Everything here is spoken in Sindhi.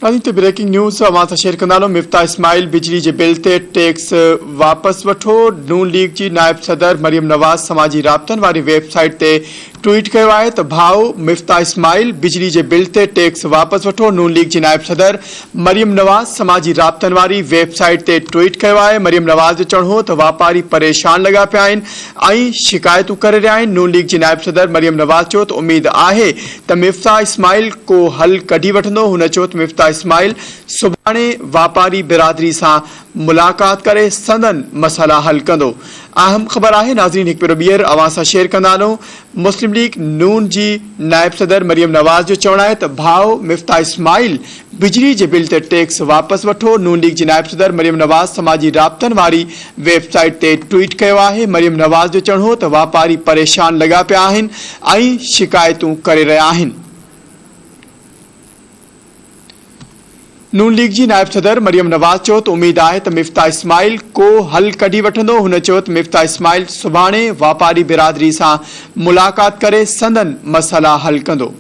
ناظرين تي بريڪنگ نيوز اوهان سان شيئر ڪندا هلون مفتاح اسماعيل بجلي جي بل تي ٽيڪس واپس وٺو نون ليگ جي نائب صدر مريم نواز سماجي رابطن واري ويب سائيٽ تي ٽوئيٽ ڪيو آهي ته ڀائو مفتاح اسماعيل بجلي جي بل تي ٽيڪس واپس وٺو نون ليگ جي نائب صدر مريم نواز سماجي رابطن واري ويب سائيٽ تي ٽوئيٽ ڪيو آهي مريم نواز جو چوڻ هو ته واپاري پريشان لڳا پيا آهن ۽ شڪايتون ڪري رهيا آهن نون ليگ جي نائب صدر مريم نواز چيو ته اميد آهي ته مفتاح اسماعيل ڪو حل ڪڍي وٺندو، هن چيو ته مفتاح اسماعيل سڀاڻي واپاري برادري سان ملاقات ڪري سندن مسئلا حل ڪندو. اهم خبر آهي ناظرين هڪ ڀيرو ٻيهر اوهان سان شيئر ڪندا هلون مسلم ليگ نون جي نائب صدر مريم نواز جو چوڻ آهي ته ڀاء مفتاح اسماعيل بجلي جي بل تي ٽيڪس واپس وٺو، نون ليگ جي نائب صدر مريم نواز سماجي رابطن واري ويب سائيٽ تي ٽوئيٽ ڪيو آهي، مريم نواز جو چوڻ هو ته واپاري پريشان لڳا پيا آهن ۽ شڪايتون ڪري رهيا آهن. نون ليگ جي نائب صدر مريم نواز چيو ته اميد آهي ته مفتاح اسماعيل ڪو حل ڪڍي وٺندو، هن چيو ته مفتاح اسماعيل سڀاڻي واپاري برادري سان ملاقات ڪري سندن مسئلا حل ڪندو.